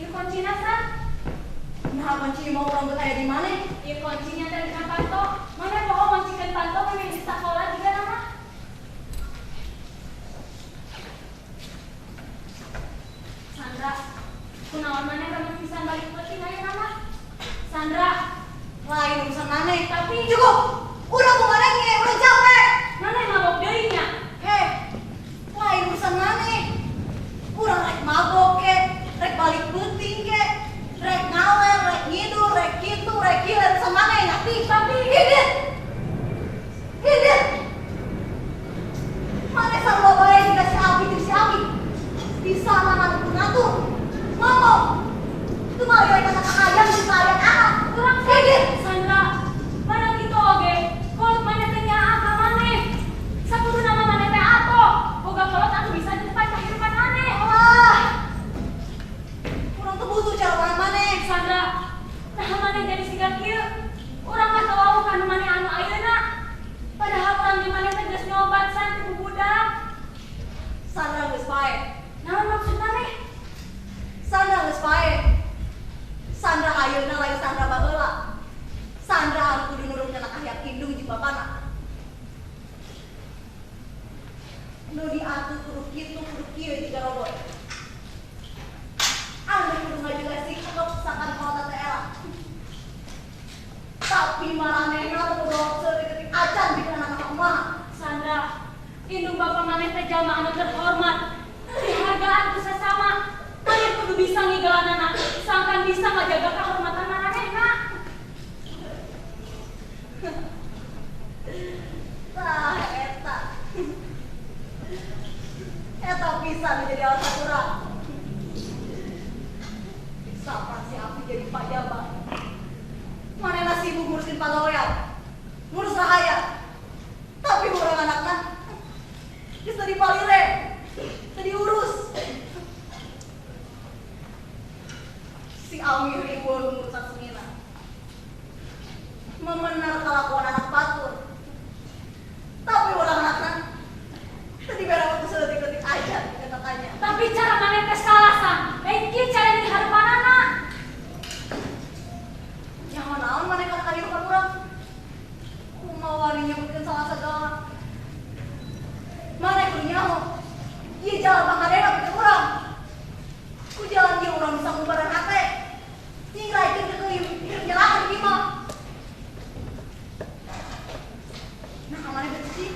Kuncina san? Nah, kunci mau rambut aya di mana? Ieu kuncinya teh dina panto. Mana pokok kuncikeun panto mimih di sakola juga nama. Sandra, kunaon maneh remes pisan balik peuting aya nama? Sandra, lain urusan maneh. Tapi cukup. Urang mau ngarenge, urang capek. Maneh mabok deui nya. Heh, lain urusan maneh. Urang rek mabok ke, rek balik peuting ke, rek ngaler, rek ngidul, rek kitu, rek kieu, urusan maneh ngerti? Tapi hidit. Hidit. Maneh sarua bae jiga si Abi jeung si Abi. Bisa mah kudu ngatur. Ngomong. Itu mah rek kata ayam jeung ayam anak. Urang hidit. Sandra, mana kitu oge? Kolot maneh teh nyaah ka maneh. Sakuduna mah maneh teh atoh. Boga kolot atuh bisa tempat kahirupan maneh. Wah. Urang teu butuh cara maneh. Sandra, nah maneh jadi siga kieu. Urang mah teu wawuh ka nu maneh anu ayeuna. Padahal urang di maneh teh geus nyobat san ku budak. Sandra geus pae. Naon maksud maneh? Sandra geus pae. Sandra ayeuna lain Sandra baheula. Sandra anu kudu nurut kana kahayang indung jeung bapana. Nu diatur kudu kitu kudu kieu jiga robot. Anu kudu ngajaga sikap sakan kolot teh era. Tapi maranehna teu boga saeutik acan bikin anak kumaha. Sandra, indung bapa maneh teh jalma anu terhormat, dihargaan ku sasama. Maneh kudu bisa ngigalanana, sangkan bisa ngajaga kehormatan maranehna. Tah eta. Eta pisan jadi alasan urang. Sapan si Abi jadi pajabat. Manehna sibuk ngurusin pagawean, ngurus rahayat. Tapi urang anakna geus teu dipalire, teu diurus. Si Ami riweuh ngurusan seminar. Memenar kalakuan anak batur. Tapi urang anakna Ieu jalan pangadena pikeun urang. Ku jalan ieu urang bisa ngubaran hate. Nyingraikeun ke hirup nyalahan di imah. Nah, kamarnya bersih.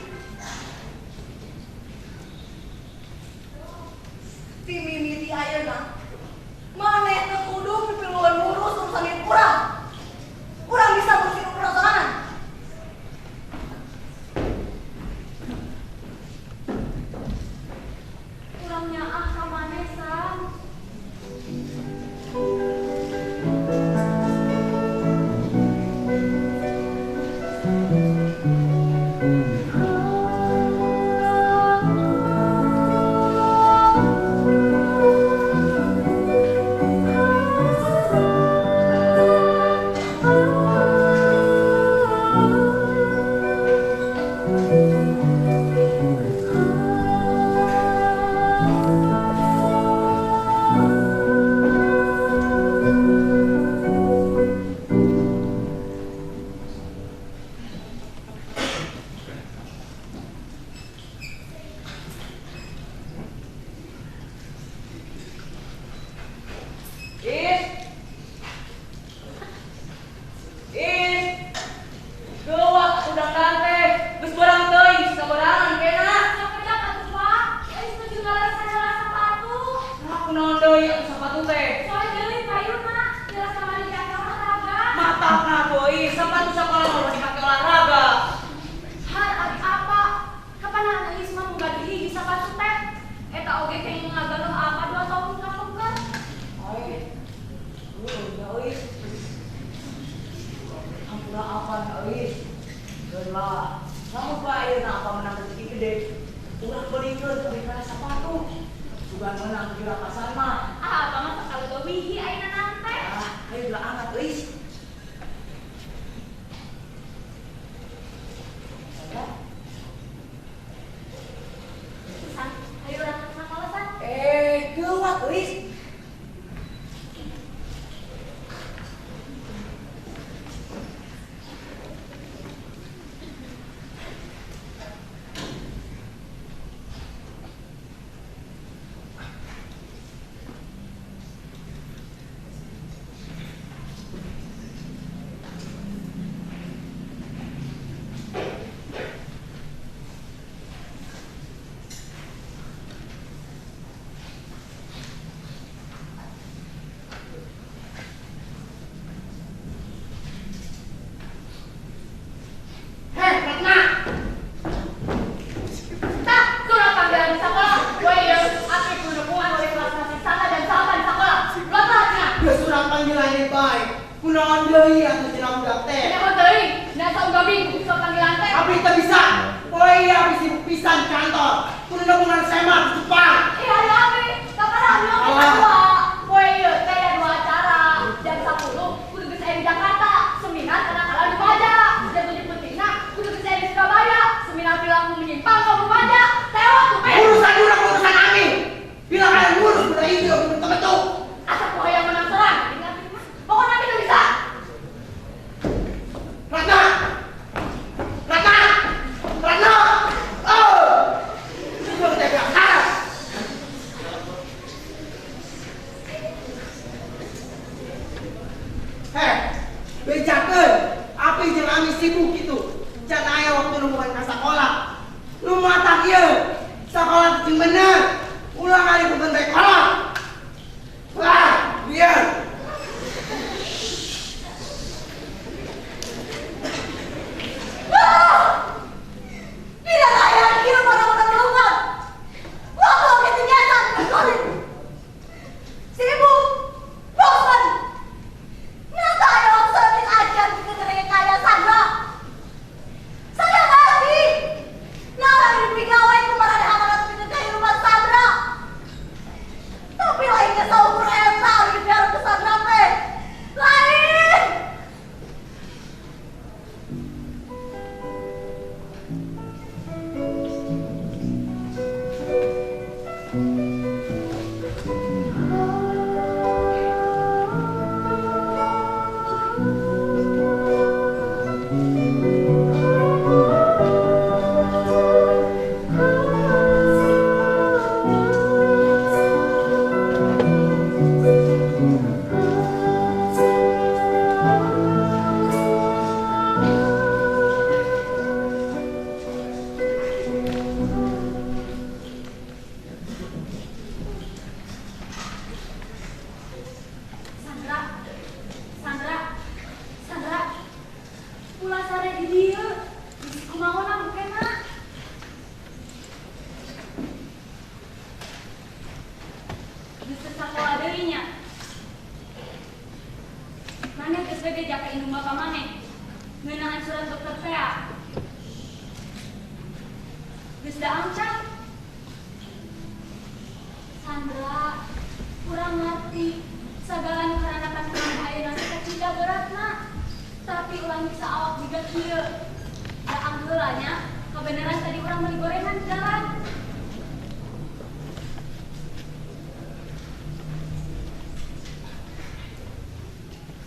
Ti mimiti ayeuna maneh teu kudu pipiluan ngurus urusan hidup urang. Urang bisa ngurusin urang sorangan. Urang nyaah ka maneh, Sam. Is. Is. Geuwat udah teh, geus barang teuing sabarangan kena. Sakedap atuh, Pak. Euy nuju ngaleresan sepatu. Nah, kunaon deui atuh sepatu teh? Soalnya deui payuna, jelas kamari diangkat olahraga. Matakna deui, sepatu sakola mah dipake olahraga. Har abi apa? Kapan anak Isma boga deui hiji sepatu teh? Eta oge kenging ngagaluh apa 2 tahun kapungkur. Ai. Ya euy. Ampura apa euy. Geus lah. Lamun bae ayeuna apa menang rezeki gede. Urang beulikeun kabeh kana sepatu. Sugan menang di pasar mah. Ah, apa mah sakali leuwih ayeuna nante. Ah, ayo geura angkat euy. San, ayo urang ka sakola, San. Geuwat euy. Heh, Ratna. Tah, surat panggilan di sekolah. We ieu abi kudu dukungan wali kelas masih sana dan salapan di sekolah. Ratna cenah. Geus surat panggilannya bae. Kunaon deui atuh cenah budak teh? Nyaho teuing, da saungga minggu surat panggilan teh. Abdi teu bisa. Poe ieu abdi sibuk pisan di kantor. Kudu nepungan semak di Jepang. Iya, ya abi, kapan abi oge Alah. sarua. Poe ieu teh aya 2 acara. Jam 10 kudu geus aya di Jakarta, seminar kenakalan remaja. Jam 7 pentingna kudu geus aya di Surabaya, seminar perilaku menyimpang kaum remaja. Tewak tuh, Pe. Urusan urang urusan ami. Bila kalian ngurus budak itu kudu temetu. Asa ku hayang menang sorangan di abi mah. Pokona abi teu bisa. Ratna! Ratna! Ratna! Oh! Itu teh karas. Geus daang can. Sandra, kurang ngerti. Sagala nu karanakan urang ayeuna teh kacida beratna. Tapi ulah nyiksa awak jiga kieu. Daang heula nya, kabeneran tadi urang meuli gorengan di jalan.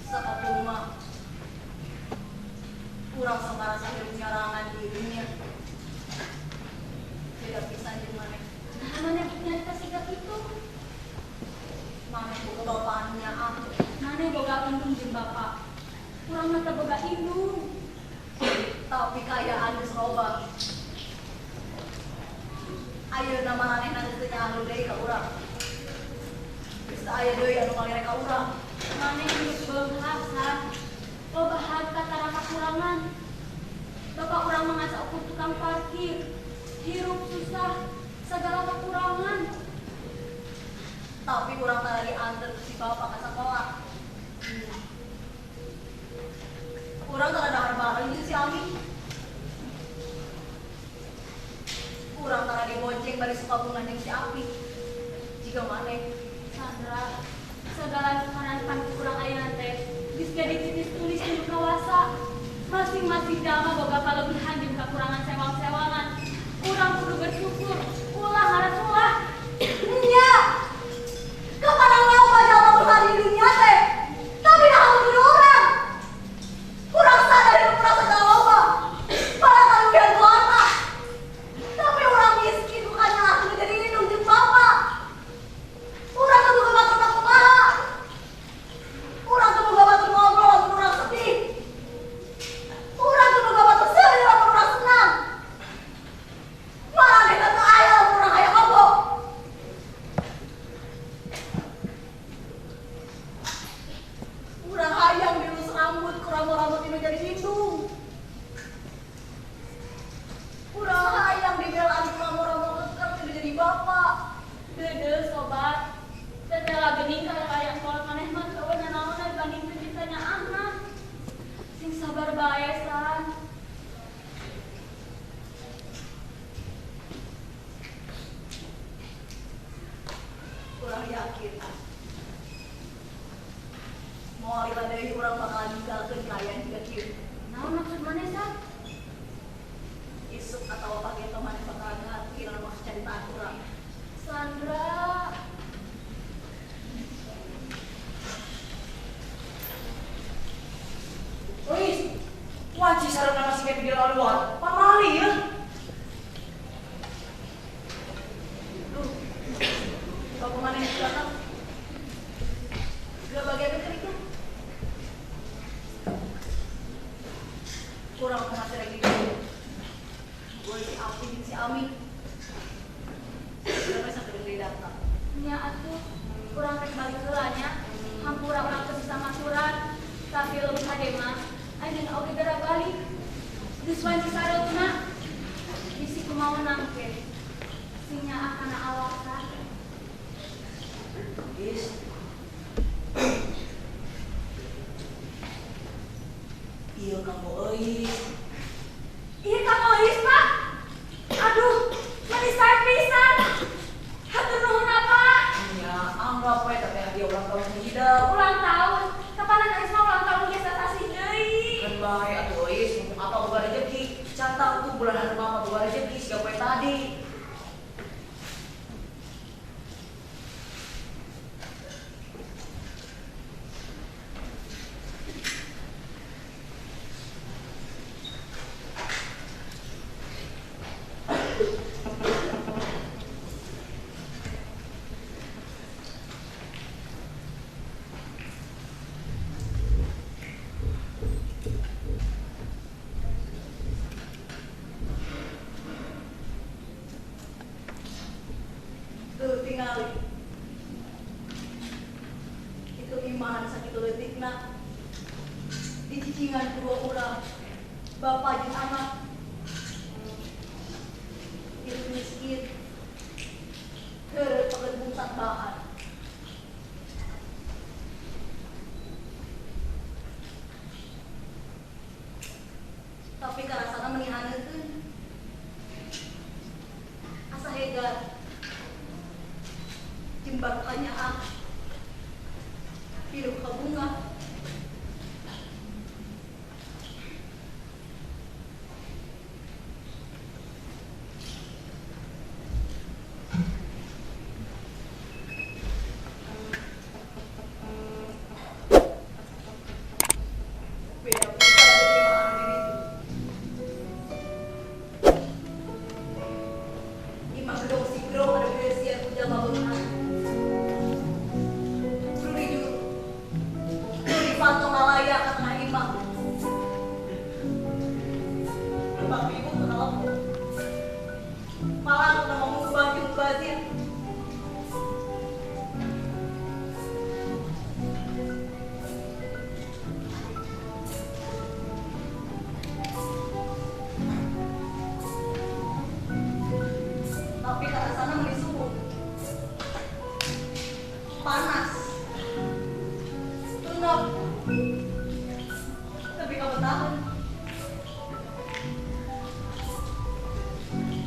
Sakapung mah urang sok ngarasa hirup nyorangan di dunia. Beda pisan jeung maneh. Nah, maneh nyarita siga kitu. Maneh boga bapak anu nyaah. Maneh boga indung jeung bapak. Urang mah teu boga indung. Tapi kaayaan geus robah. Ayeuna maranehna geus teu nyaah deui ka urang. Geus teu aya deui anu ngalire ka urang. Maneh geus beunghar San. Loba harta tara kakurangan. Bapak urang mah ngan saukur tukang parkir. Hirup susah, segala kekurangan. Tapi urang tara diantar ku si bapak ka sakola. Urang tara dahar bareng jeung si Ami. Urang tara dibonceng bari sukabungan jeung si Api. Jiga maneh. Sandra, segala nu karanpan ku urang ayeuna teh geus jadi titis tulis nu kawasa. Masing-masing jalma boga kalebihan jeung kakurangan sewang-sewangan. Urang kudu bersyukur, ulah ngarasulah. Nya. Kapan loba jalma beunghar di dunia teh? Tapi naha kudu urang. Urang sadar hirup urang segala loba. Malah kalebihan ku harta. Tapi urang miskin bukan nyalah jadi indung jeung bapak. Urang teu boga batur kumaha. Urang teu boga batur ngobrol lamun urang sedih. Urang teu boga batur seuri lamun urang senang. Maranehna teu aya lamun urang hayang mabok. Urang hayang dilus rambut ku rambut-rambut inu jadi indung. Urang hayang dibelaan ku rambut-rambut keker inu jadi bapak. Deudeuh sobat, tetela geuning kaayaan kolot maneh mah teu eueuh nanaonan dibandingkeun jeung tanyaahna. Sing sabar bae San. Urang yakin moal lila deui urang bakalan ninggalkeun kaayaan jiga kieu. Naon maksud maneh San? Isuk atawa pageto maneh bakalan ngarti naon maksud caritaan urang. Sandra, Euis, wanci sareng masih kayak di luar. Pamali ya. Duh, bapak maneh di belakang. Gak bagian keur itu. Kurang masih lagi dulu. Gue si Api jeung si Ami. Siapa sampai deui datang. Nya atuh urang rek balik heula nya. Hampura urang teu bisa maturan, tapi leuwih hade mah ayeuna oge geura balik. Geus wanci sareutna. Bisi kumaha nangke. Sing nyaah kana awak San. Is. Ieu kanggo Euis. Ieu kanggo Euis, Pak. Aduh, meni sae pisan. Hatur nuhun Pak. Nya, anggap we teh hadiah ulang tahun hidep. Ulang tahun. Kapanan Euis mah ulang tahun geus sasih deui. Keun bae atuh Euis, mumpung apa boga rezeki. Can tangtu bulan hareup apa boga rezeki siga poe tadi. Tuh tingali. Itu imahan sakitu leutikna. Dicicingan ku dua urang, bapak jeung anak. Hidup miskin, heureut pageut bungsat bahan. Tapi karasana meni haneukeun. Tiba kanyaah. Hidup kabunga. Beda pisan jeung imah anu di ditu. Imah gedong sigrong anu dieusian ku jalma beunghar. Ruri juru. Ruri Fanto ngalaya ka tengah imah. Lembang ibu teu kalemput. Malah teu mengubah jeung mubazir. Tapi karasana meuni suhu. Panas. Tengap. Tapi kabetahan.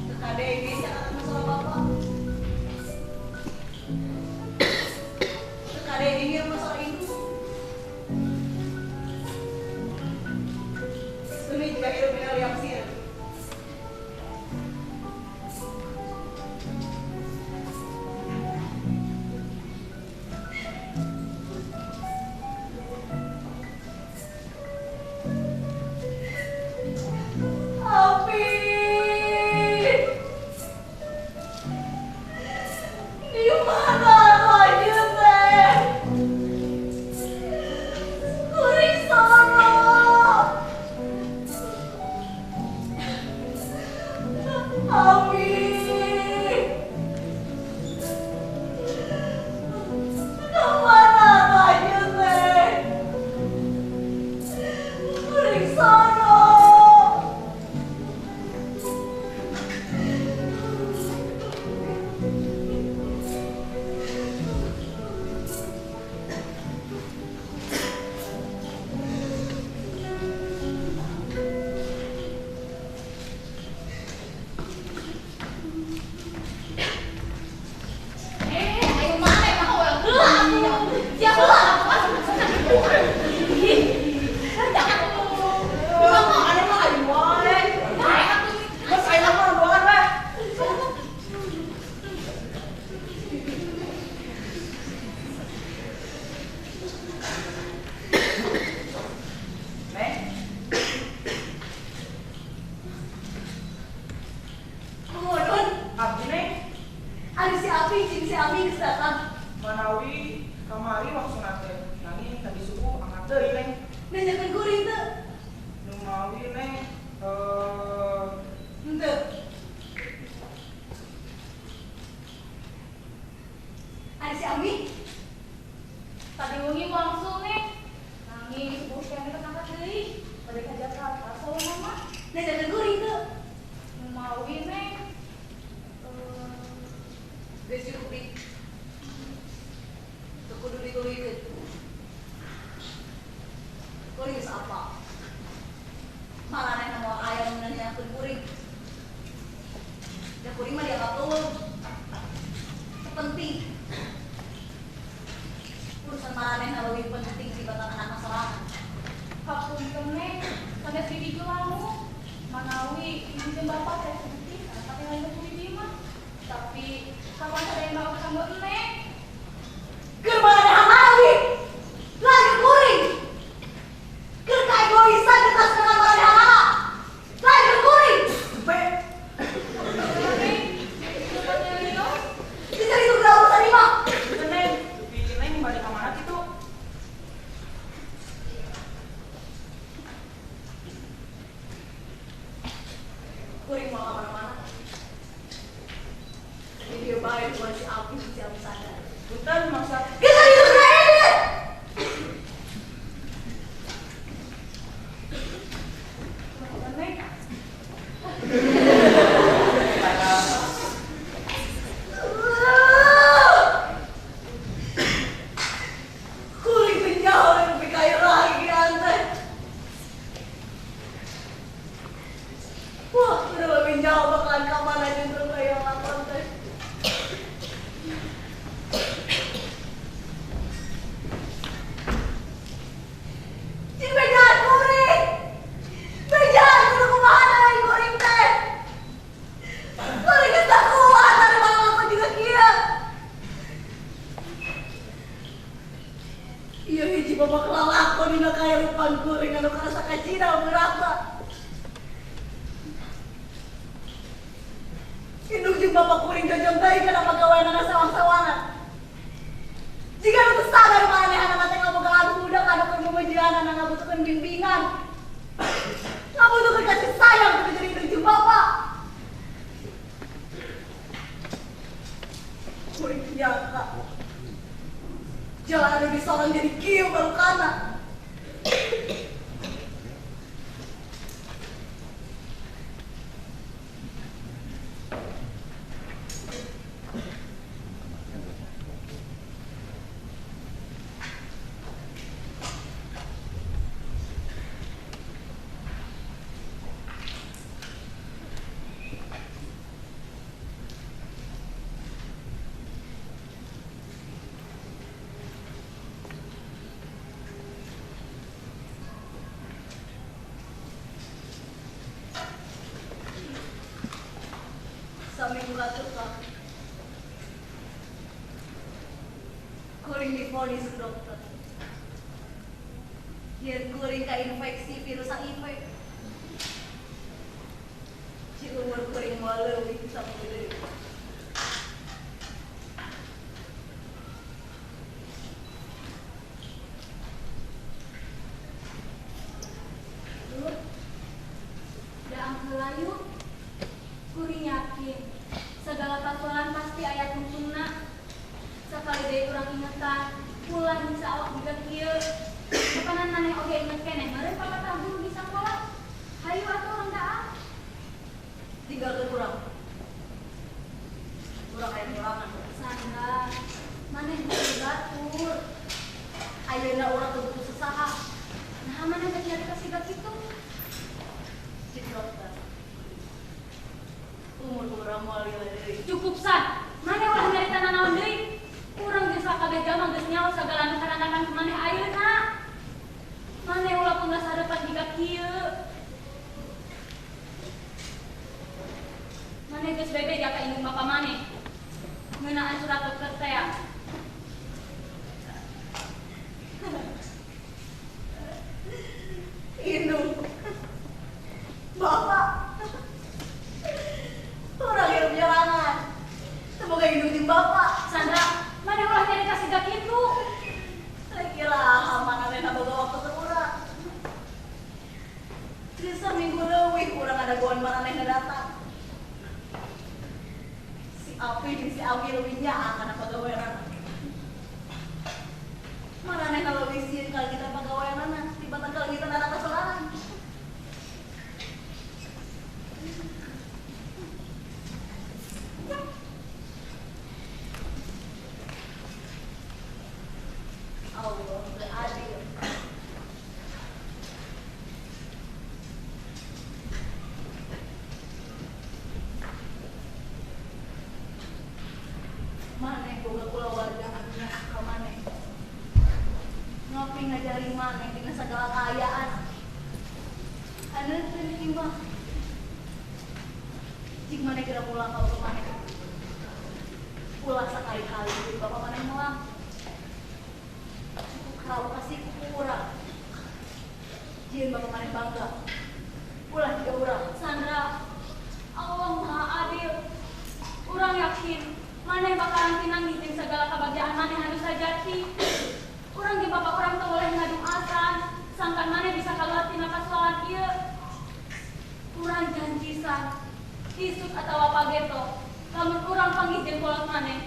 Teu kadenge sia kana suara bapak. Teu kadenge mah suara indung. Seuni juga hidup dina liang sieun. Api, di mana lagi teh? Kuring sono. Api, kemana lagi teh? Kuring sono. Eh, ayo mana emang urang heula atuh. Sia heula atuh ah. Ih. Jangan atuh. Anu mah aing wae. Bae atuh. Geus aing mah rombongan we. Neng, Mohon, abdi Neng, ari si Api jeung si Ami geus datang. manawi kamari maksudna teh nanging tadi subuh angkat deui Neng. Nanyakeun kuring teu? Nu mawi Neng Henteu. Ari si Ami Tadi wengi langsung nih. Nangis subuh siang kita angkat deui. Bade ka Jakarta saur mama. Nanyakeun kuring teu? Nu mawi Neng. Geus cukup di. Teu kudu dituluykeun. Kuring geus apal. Maranehna moal aya nu nanyakeun kuring. Da kuring mah dianggap eueuh. Teu penting. Urusan maranehna leuwih penting tibatan anakna sorangan. Hapunten Neng, sanes bibi julangu. Manawi ibu jeung bapak teh sedih karena teh lain bibi mah. Tapi kapan sadaya bakal kanggo Neng? Keur maranehanana wi. Lain kuring. Keur kaegoisan jeung kasenengan maranehanana. Lain kuring. Be, Neng, lupa nyarios. Geus itu geura urusan imah. teu Neng, dupi Neng bade ka mana kitu? Kuring mau kemana-mana. Ini dia baik buat si Api, si Ami sadar. Punten maksud Geus itu geura ini. Punten Neng. Kuring teu nyaho nepi ka iraha teh. Wah, udah lebih nyaho bakalan ka mana jeung teu aya lakon teh. Naon kuring anu karasa kacida beurahna. Indung jeung bapak kuring jojong teuing kana pagaweanana sawang-sawangan. Jika nu teu sadar maranehna teh ngabogaan budak anu keur mumujianana ngabutuhkeun bimbingan. Ngabutuhkeun kasih sayang kudu jadi indung jeung bapak. Kuring nyangka jalan anu disorang jadi kieu balukana. Saminggu katukang kuring divonis ke dokter. Yen kuring kainfeksi virus HIV. Ci umur kuring moal leuwih saminggu deui. Duh, daang heula yuk. Kuring yakin segala pasualan pasti aya tungtungna. Sakali deui urang ingetan, ulah nyiksa awak jiga kieu. Kapanan maneh oge inget keneh meureun papatah guru di sakola. Hayu atuh urang daang. Tinggalkeun urang. Urang aya sorangan. Sandra, maneh butuh batur. Ayeuna urang teu butuh sasaha. Nah, maneh teh nyarita siga kitu. Cik dokter. Umur urang moal lila deui. Cukup San, maneh ulah nyarita nanaon deui. Urang geus sakabeh jalma geus nyaho sagala anu karandakan ku maneh ayeuna. Maneh ulah punggas harepan jiga kieu. Maneh geus bebeja ka indung bapa maneh ngeunaan surat dokter teh. Indung bapak urang hirup nyorangan. Semoga indung jeung bapak. Sandra, maneh ulah nyarita siga kitu. Iraha manehna boga waktu keur urang. Geus saminggu leuwih urang ngadagoan maranehna datang. Si Api jeung si Ami leuwih nyaah kana pagaweanana. Maranehna leuwih sieun kagitan pagaweanana tibatan kagitan anak sorangan. Allah teu adil. Maneh boga kulawarga anu nyaah ka maneh. Ngopi ngajari maneh dina sagala kaayaan. Anu teu imah. Jig maneh geura pulang ka bapak maneh. Ulah sakali-kali jeung bapak maneh moal. Cukup kau kasih kuku urang. Jieun bapak maneh bangga. Ulah jiga urang. Sandra, Allah Maha Adil. Urang yakin maneh bakalan pinanggih jeung segala kabagjaan maneh anu sajati. Urang jeung bapak urang teu boleh ngadung asan, sangkan maneh bisa kaluar tina kasoalan ieu. Urang janji San, isuk atawa pageto, lamun urang panggih jeung kolot maneh,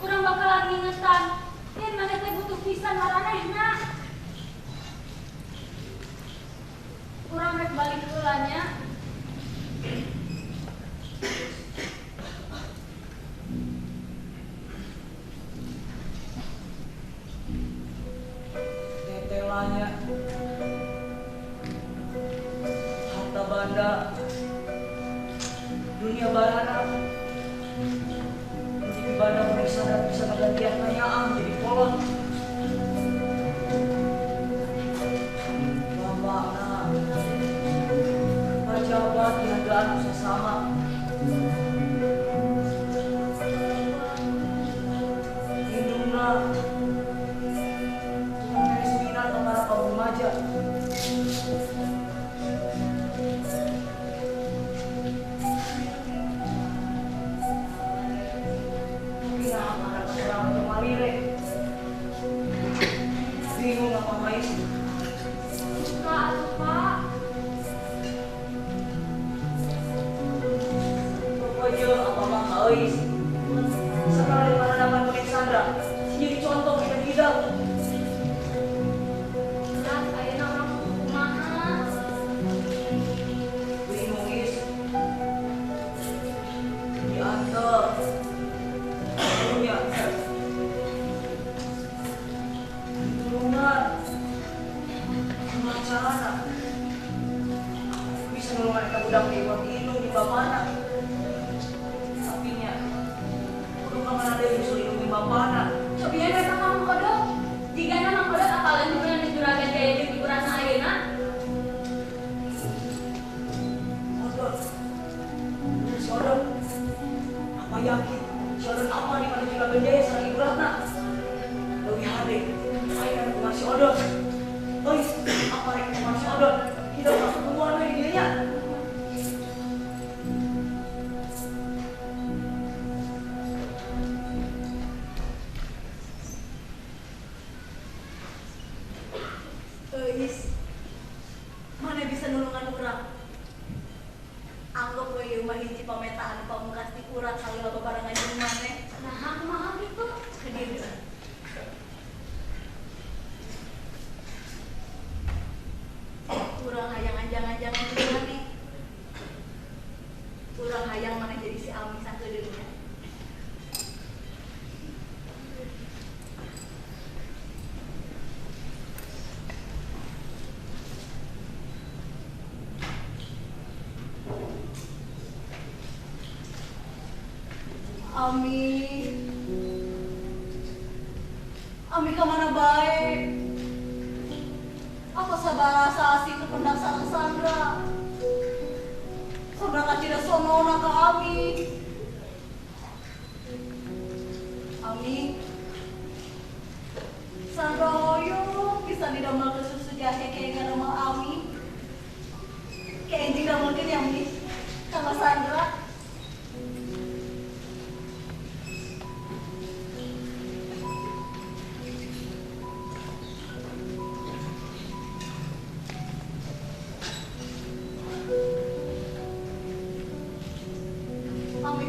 urang bakalan ngingetan yen maneh teh butuh pisan maranehna. Urang rek balik heula nya. Tetelanya harta banda dunia barana jadi banda periksa dan bisa menggantian kayaan jadi kolot bapakna pejabat dihargaan sesama indungna minat para remaja. Orang teu malire. Bingung apa main? Suka atuh, Pak. Pokoknya apa mah ka Euis. Sekali mana dapat kuning Sandra, jadi contoh kita tidak. Terus ayeuna urang kumaha? Bingung Is. Diantar. Punya. Tulungan. Kumaha carana? Bisa nulungan eta budak di indung di bapana. Tapi nya kudu ka mana deui nyusul indung di bapana. Cobian we ka Mang Kodok. Jigana Mang Kodok apaleun hubungan jeung Juragan Jaya jeung Ibu Ratna ayeuna. Odot. Si Odot. Apa yakin si Odot apa di mana Juragan Jaya sareng Ibu Ratna? Leuwih hade. Ayeuna kumaha si Odot? Euy, apa rek kumaha si Odot? Kita langsung keluar we di dieu nya. Euis, mana bisa nulungan urang? Anggap we ieu mah hiji pametaan pamungkas ti urang salila babarengan jeung maneh. Nah, kumaha kitu? Hadir. Urang hayang anjang-anjangan jeung maneh. Urang hayang maneh jadi si Ami sakeudeungna. Ami, Ami kemana bae? Apa sabarasa asih kependak sareng Sandra? Sandra kacida sonona ka Ami. Ami, Sandra hoyong bisa didamelkeun susu jahe kayak ngadamel Ami. Kayak enjing damelkeun ya Mi, sama Sandra. Ami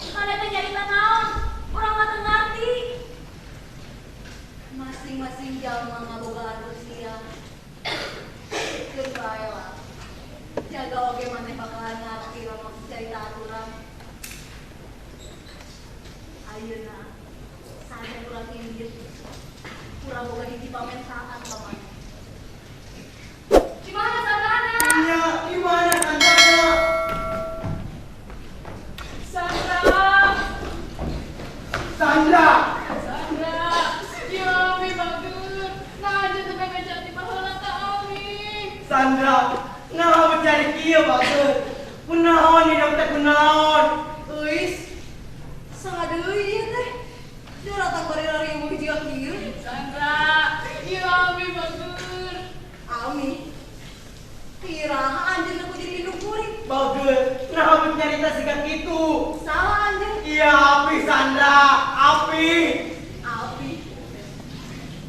Maneh teh nyarita naon? Urang mah teu ngarti. Masing-masing jalma ngabogaan usia. Keun bae lah. Jaga oge maneh bakalan ngarti lamun carita aturan. Ayeuna saatnya urang indit. Urang boga hiji pamentaan ka maneh. Di mana Sandrana? Iya, di mana Sandrana? Sandra. Sandra. Sandra. Ya, Ami bagus. Nah, aja sampai meja di baheula ka Ami. Sandra, naha mencari kieu bagus. Kunaon hidup teh kunaon? Euis. Saha deui ieu teh? Datang bari riweuh jiga kieu. Sandra, ya Ami bagus. Ami. Iraha anjeun aku jadi indung kuring. Bagus, naha mencari siga kitu? Salah anjeun. Iya, api Sandra, api. Api.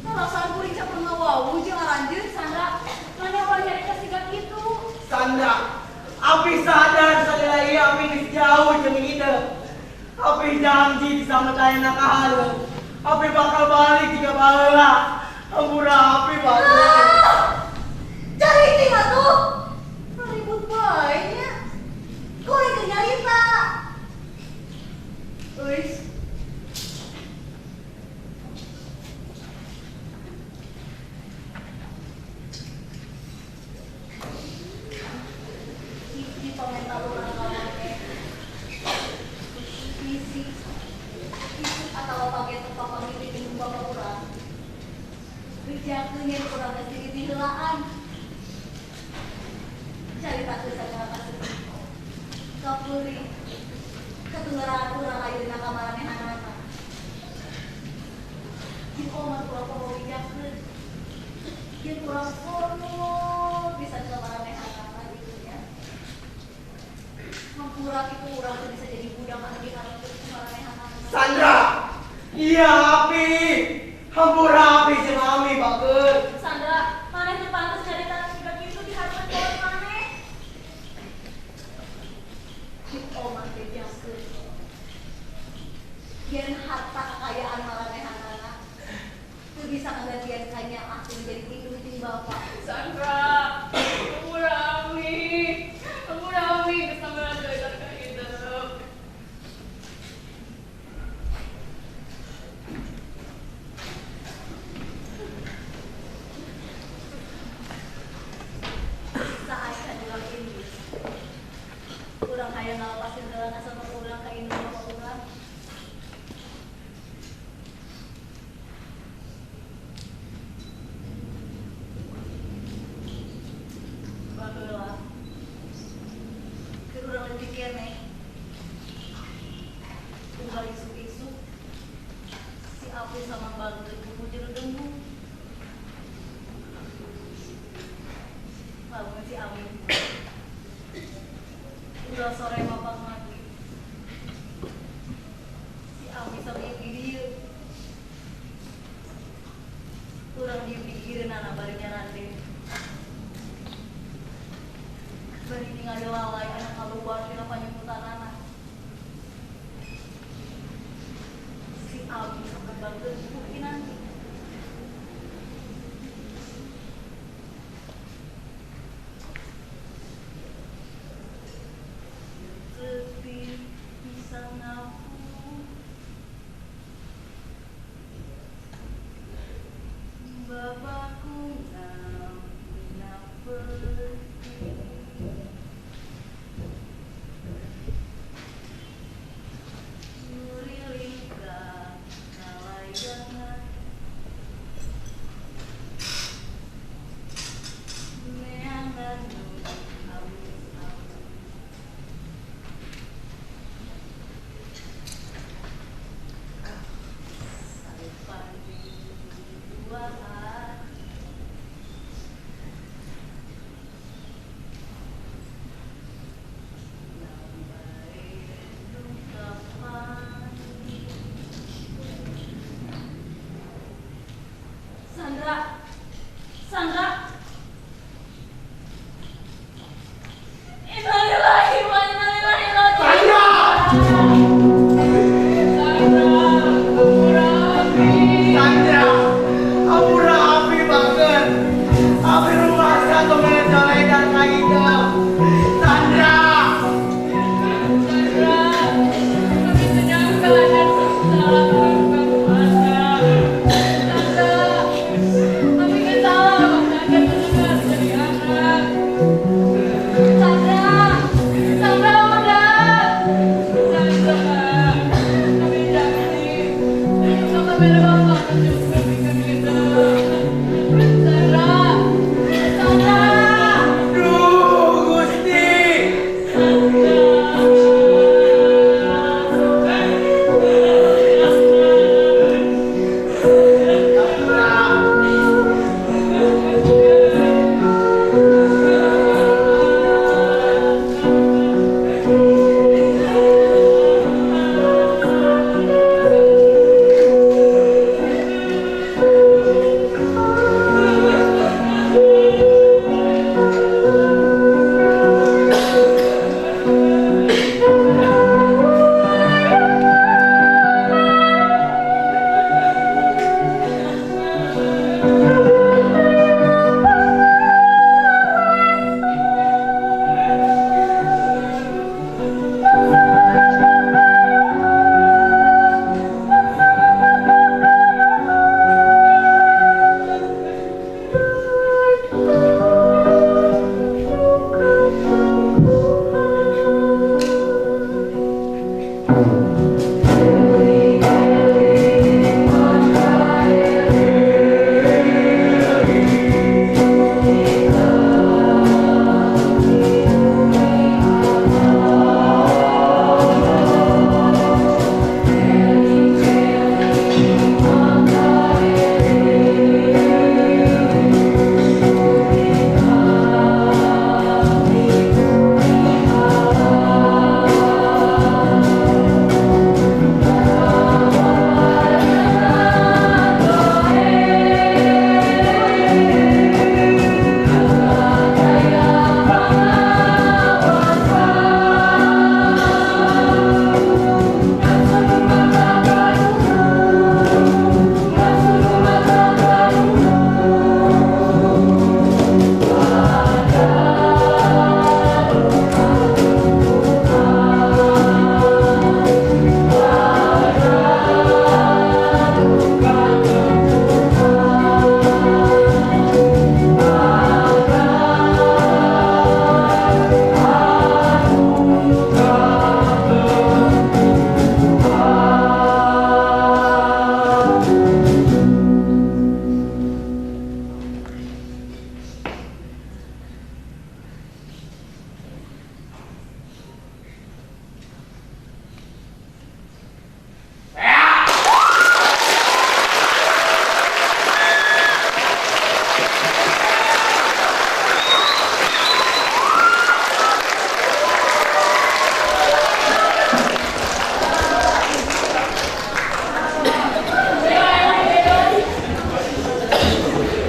Perasaan kuring can pernah wawuh jeung aranjeun. Sandra, maneh ulah nyarita siga kitu. Sandra, api sadar sadar ieu api geus jauh jeung ieu. Api janji sama tayana ka hareup. Api bakal balik jiga baheula. Hampura api bagus. Ah! Cari ting atuh. Ribut bae nya. Kuring keur nyarita. Euis. Hiji pamenta urang ka maneh. Misi isuk atawa pageto papanggih jeung bapa urang. Bejakeun yen urang geus diheulaan. Caritakeun sagala kasepi. Kapuri katunggaran urang ayeuna ka maranehanana. Jeung omat urang papawijakeun. Jeung urang kolot pisan ka maranehanana gitu nya. Hampura kitu urang teu bisa jadi budak anu diharapkeun ku maranehanana. Sandra, iya api. Hampura api jeung ami bagus. Sandra, maneh teu pantes nyarita siga kitu di harapan kolot maneh. Jeung omat bejakeun. Yen harta kekayaan maranehanana teu bisa ngagantian kanyaah teu jadi indung jeung bapa. Sandra, hampura Ami. Hampura Ami geus sampean cerita ka hidup. Saat urang indit. Urang hayang ngalepasin heula sama urang ka indung bapa urang. Baheula. Keur urang leutik keneh. Unggal isuk-isuk si Api sama Bageun kuku jero dengkung. Lamun si Ami unggal sore mapak mati. Si Ami sama di dieu. Urang diem di gigireunana bari nyarande. Bari ningali lalai anu kaluar tina panyumputanana. Si Ami sama Bageun ku kinanti. Lebih bisa ngaku Bapakku ngapeti. Nguriling ka kalayangan neangan nu awis-awis. Salupani dua hati. Lambai duka pagi. Sandra, Sandra. Innalillahi wa inna ilaihi raji'un. Sandra! Sandra, ampura api banget. Api rumah satu mencolai dan kaida. Sandra. Sandra, kami menyangka dan salah melakukan puasa. Sandra, kami salah akan mendengar dari anak. Sandra, Sandra udah. Sandra, kami janji. Kami bapak juga kita. Sandra, Sandra. Duh, Gusti. Sandra.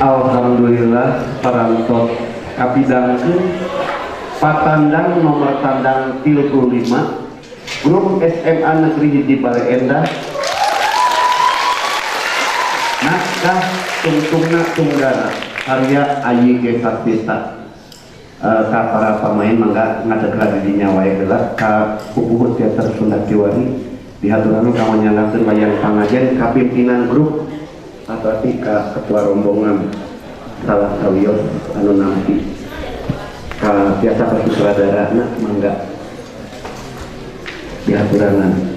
Alhamdulillah parantos kapidangkeun patandang nomor tandang 35 grup SMA Negeri Hiji Baleendah naskah Tungtungna Tunggana karya Ayi G. Sasmita. Ka para pemain mangga ngadegla di dinya wae heula ka pupuhu teater Sunda Kiwari dihaturan ka manyanggakeun wayang pangajen ka pimpinan grup atau ka ketua rombongan salah sawios anu nampi ka biasa ka sutradarana mangga dihaturanan.